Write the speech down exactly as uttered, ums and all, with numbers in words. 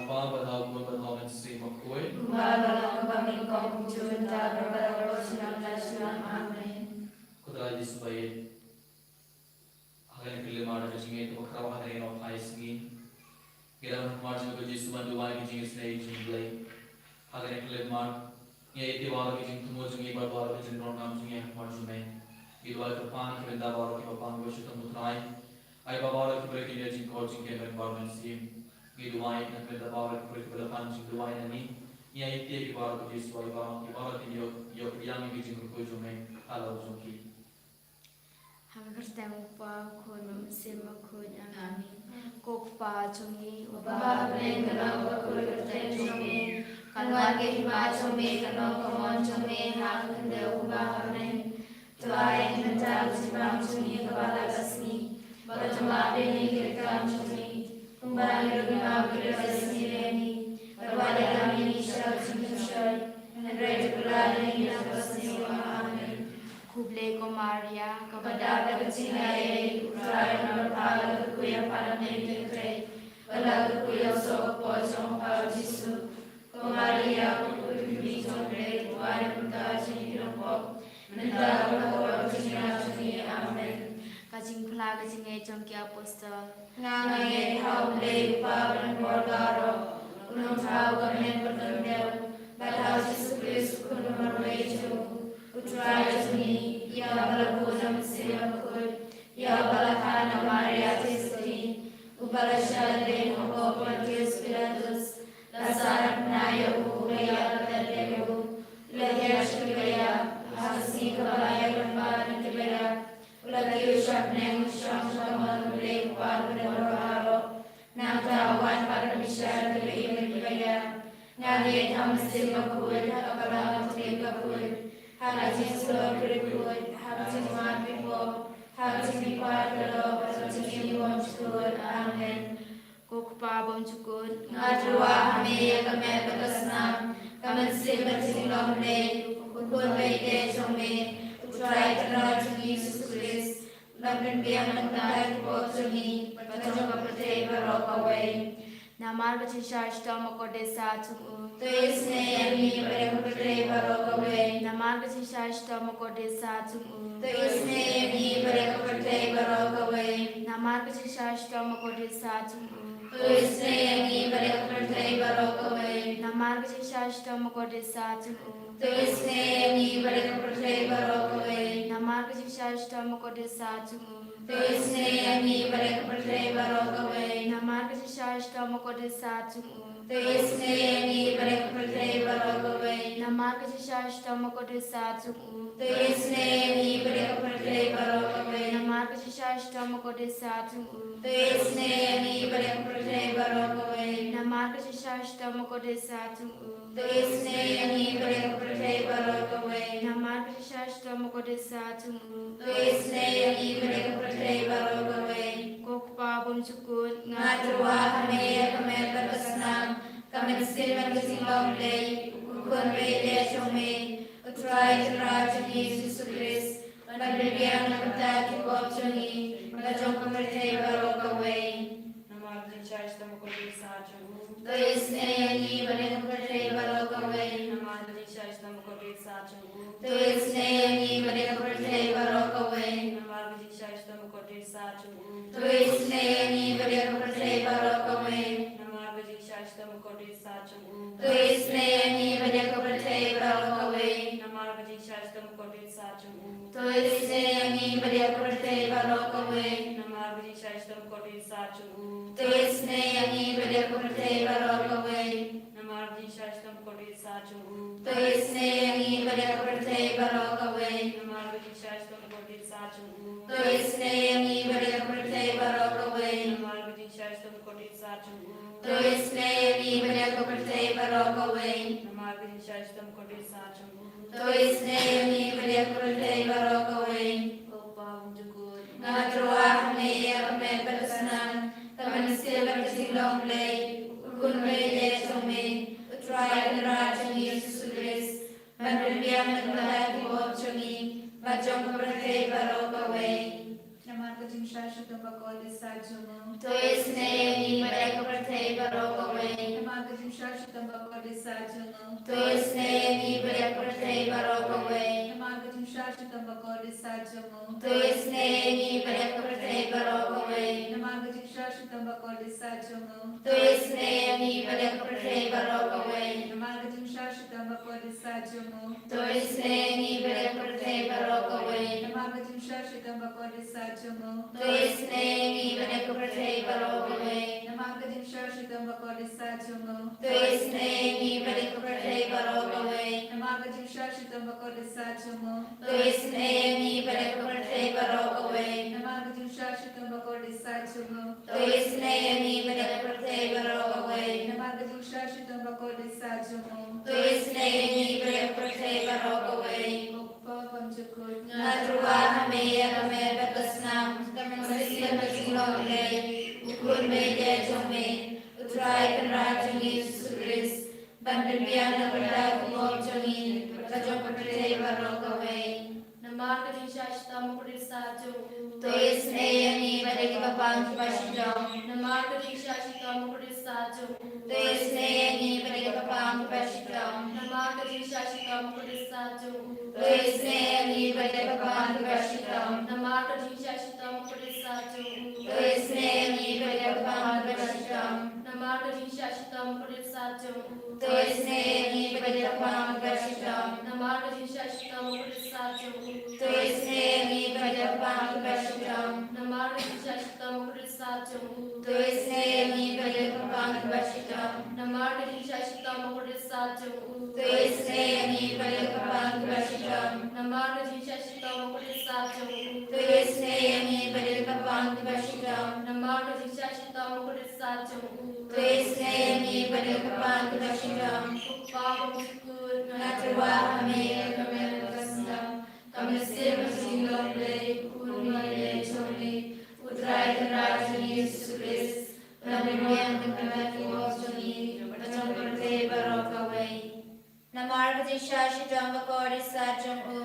Kpa bad ha u Khun bad ha u Mynsiem Bakhuid. Amen. Ko Trai Jisu ba ïeit, ha kane ka khyllipmat ka jingïeit kaba khraw ha kane ka nohphai sngi, ngi dang hakhmat jong ka Jisu ban duwai ka jingisynei jong U Blei. Ha kane ka khyllipmat ngi ïeit ïa baroh ki jingthmu jong ngi bad baroh ki jingdonkam jong ngi hakhmat jong me. Ngi duwai Kpa na ka bynta baroh kiba pang kiba shitom, ko Trai. Ai ba baroh ki briew kin ïoh jingkor jingkmen bad Mynsiem. Ngi duwai na ka bynta baroh ki briew kiba la pan jingduwai na ngi. Ngi ïeit ïa ki baroh ko Jisu, ai ba ki baroh kin ïoh, ïoh pdiang ïa ki jingkyrkhu jong me ha la u jong ki. Ha ka kyrteng u Kpa, u Khun, u Mynsiem Bakhuid. Amen. Ko Kpa jong ngi uba ha bneng, kan long bakhuid ka kyrteng jong me. Kan wan ka hima jong me, kan long ka mon jong me ha ka khyndew kumba ha bneng. To ai ïa ngi mynta ka jingbam jong ngi kaba la ka sngi, bad to map ïa ngi ki kam jong ngi, kumba ngi ruh ngi map ïa ki ba isynei ïa ngi. Bad wat ïalam ïa ngi sha ka jingpynshoi, hynrei to kylla ïa ngi na kaba sniew. Amen. Khublei ko Maria, kaba dap da ka jingaiei, U Trai u don bad pha. La kyrkhu ïa pha na bneng ki kynthei, bad la kyrkhu ïa u soh ka kpoh jong pha U Jisu. Ko Maria, ko Kpa jong ngi, to duwai ïa ngi ki donkam, mynta bad ha ka hor jong ka jingïap jong ngi. Amen. Ka jingphla ka jingngeit jong ki apostol. Nga ngeit ha U Blei U Kpa uba don bor baroh, U Nongthaw uba don hynmen bad don hynriew, bad ha U Jisu Khrist U Khun uba marwei jong U Trai jong ngi, ïa uba la buh na U Mynsiem Bakhuid, ïa uba la kha na u Maria Theisotti, uba la shah lade ha u bor u Pontius Pilatus, la sahnarphna ïa u, u la ïap, la leit ïa u, u la hiar sha kiba ïap, ha ka sngi kaba lai u la wan na kiba ïap, u la kiew sha bneng, u shong sha kamon U Blei U Kpa uba don bor baroh. Nangta u wan pat ban bishar ïa kiba im bad kiba ïap. Nga ngeit ha U Mynsiem Bakhuid, ha ka Balang Katholik bakhuid, ha ka jingshlur barit khuid, ha ka jingmar baroh, ha ka jingpynpaw ka doh, ha ka jingim bymjukut. Amen. Ko Kpa bymjukut, nga tyrwa ha me ïa ka met bad ka snam, ka mynsiem bad jinglong Blei, U Khun ba ïeit jong me, U Trai Tynrai jong ngi Jisu Khrist, ban pynbiang na ka bynta ki pop jong ngi bad jong ka pyrthei baroh kawei. Namar ka jingshah shitom bakordit sah jong u, to isynei ïa ngi bad ïa ka pyrthei baroh kawei. Namar ka jingshah shitom bakordit sah jong u, to isynei ïa ngi bad ïa ka pyrthei baroh kawei. Namar ka jingshah shitom bakordit sah jong u, to isynei ïa ngi bad ïa ka pyrthei baroh kawei. Namar ka jingshah shitom bakordit sah jong u, to isynei ïa ngi bad ïa ka pyrthei baroh kawei. Namar ka jingshah shitom bakordit sah jong u, to isynei ïa ngi bad ïa ka pyrthei baroh kawei. Namar ka jingshah shitom bakordit sah jong u, to isynei ïa ngi bad ïa ka pyrthei baroh kawei. Namar ka jingshah shitom bakordit sah jong u, to isynei ïa ngi bad ïa ka pyrthei baroh kawei. Namar ka jingshah shitom bakordit sah jong u, to isynei ïa ngi bad ïa ka pyrthei baroh kawei. Namar ka jingshah shitom bakordit sah jong u, to isynei ïa ngi bad ïa ka pyrthei baroh kawei. Namar ka jingshah shitom bakordit sah jong u, to isynei ïa ngi bad ïa ka pyrthei baroh kawei. Ko Kpa bymjukut, nga tyrwa ha me ïa ka met bad ka snam, ka mynsiem bad ka jinglong Blei, U Khun ba ïeit jong me, U Trai Tynrai jong ngi Jisu Khrist, ban pynbiang na ka bynta ki pop jong ngi bad jong ka pyrthei baroh kawei. Namar ka jingshah shitom bakordit sah jong u, to isynei ïa ngi bad ïa ka pyrthei baroh kawei. Namar ka jingshah shitom bakordit sah jong u, to isynei ïa ngi bad ïa ka pyrthei baroh kawei. Namar ka jingshah shitom bakordit sah jong u, to isynei ïa ngi bad ïa ka pyrthei baroh kawei. Namar ka jingshah shitom bakordit sah jong u, to isynei ïa ngi bad ïa ka pyrthei baroh kawei. Namar ka jingshah shitom bakordit sah jong u, to isynei ïa ngi bad ïa ka pyrthei baroh kawei. Namar ka jingshah shitom bakordit sah jong u, to isynei ïa ngi bad ïa ka pyrthei baroh kawei. Namar ka jingshah shitom bakordit sah jong u, to isynei ïa ngi bad ïa ka pyrthei baroh kawei. Namar ka jingshah shitom bakordit sah jong u, to isynei ïa ngi bad ïa ka pyrthei baroh kawei. Namar ka jingshah shitom bakordit sah jong u, to isynei ïa ngi bad ïa ka pyrthei baroh kawei. Namar ka jingshah shitom bakordit sah jong u, to isynei ïa ngi bad ïa ka pyrthei baroh kawei. Ko Kpa bymjukut, nga tyrwa ha me ïa ka met bad ka snam, ka mynsiem bad ka jinglong Blei, U Khun ba ïeit jong me, U Trai Tynrai jong ngi Jisu Khrist, ban pynbiang na ka bynta ki pop jong ngi bad jong ka pyrthei baroh kawei. Namar ka jingshah shitom bakordit sah jong u, to isynei ïa ngi bad ïa ka pyrthei baroh kawei. shitom ba kordit sat jong u. To isynei ïa ngi bad ïa ka pyrthei baroh kawei. Namar ka jingshah shitom ba kordit sat jong u. To isynei ïa ngi bad ïa ka pyrthei baroh kawei. Namar ka jingshah shitom ba kordit sat jong u. To isynei ïa ngi bad ïa ka pyrthei baroh kawei. Namar ka jingshah shitom ba kordit sat jong u. To isynei ïa ngi bad ïa ka pyrthei baroh kawei. Namar ka jingshah shitom ba kordit sat jong u. To isynei ïa ngi bad ïa ka pyrthei baroh kawei. Namar ka jingshah shitom ba kordit sat jong u. To isynei ïa ngi bad ïa ka pyrthei baroh kawei. Namar ka jingshah shitom ba kordit sat jong u. To isynei ïa ngi bad ïa ka pyrthei baroh kawei. Namar ka jingshah shitom ba kordit sat jong u. To isynei ïa ngi bad ïa ka pyrthei baroh kawei. Namar ka jingshah shitom ba kordit sat jong u. To isynei ïa ngi bad ïa ka pyrthei baroh kawei. Ko Pa ba ha bneng, nga tyrwa ha me ïa ka met bad ka snam, tang ba shisien ka jinglong Blei, u Khun baieit jong me, U Trai Kynrad jong ngi Jisu Khrist, ban pynbiang na ka bynta ka burom jong ngi bad ka jong ka pyrthei baroh kawei. Namar ka jingshah shitom ba kordit sat jong u. To isynei ïa ngi bad ïa ki paidbah kiba shitom. Namar ka jingshah shitom ba kordit sat jong u. To isynei ïa ngi bad ïa ki paidbah kiba shitom. Namar ka jingshah shitom ba kordit sat jong u. To isynei ïa ngi bad ïa ki paidbah kiba shitom. Namar ka jingshah shitom ba kordit sat jong u. To isynei ïa ngi bad ïa ki paidbah kiba shitom. Namar ka jingshah shitom ba kordit sat jong u. To isynei ïa ngi bad ïa ki paidbah kiba shitom. Namar ka jingshah shitom ba kordit sat jong u. To isynei ïa ngi bad ïa ki paidbah kiba shitom. Namar ka jingshah shitom ba kordit sat jong u. To isynei ïa ngi bad ïa ki paidbah kiba shitom. Namar ka jingshah shitom ba kordit sat jong u. To isynei ïa ngi bad ïa ki paidbah kiba shitom. Namar ka jingshah shitom ba kordit sat jong u. To isynei ïa ngi bad ïa ki paidbah kiba shitom. Namar ka jingshah shitom ba kordit sat jong u. To isynei ïa ngi bad ïa ki paidbah kiba shitom. Ko Pa ba ha bneng, nga tyrwa ha me ïa ka met bad ka snam, tang ba shisien ka jinglong Blei, U Khun baieit jong me, U Trai Kynrad jong ngi Jisu Khrist, ban pynbiang na ka bynta ka burom jong ngi bad ka jong ka pyrthei baroh kawei. Namar ka jingshah shitom ba kordit sat jong u.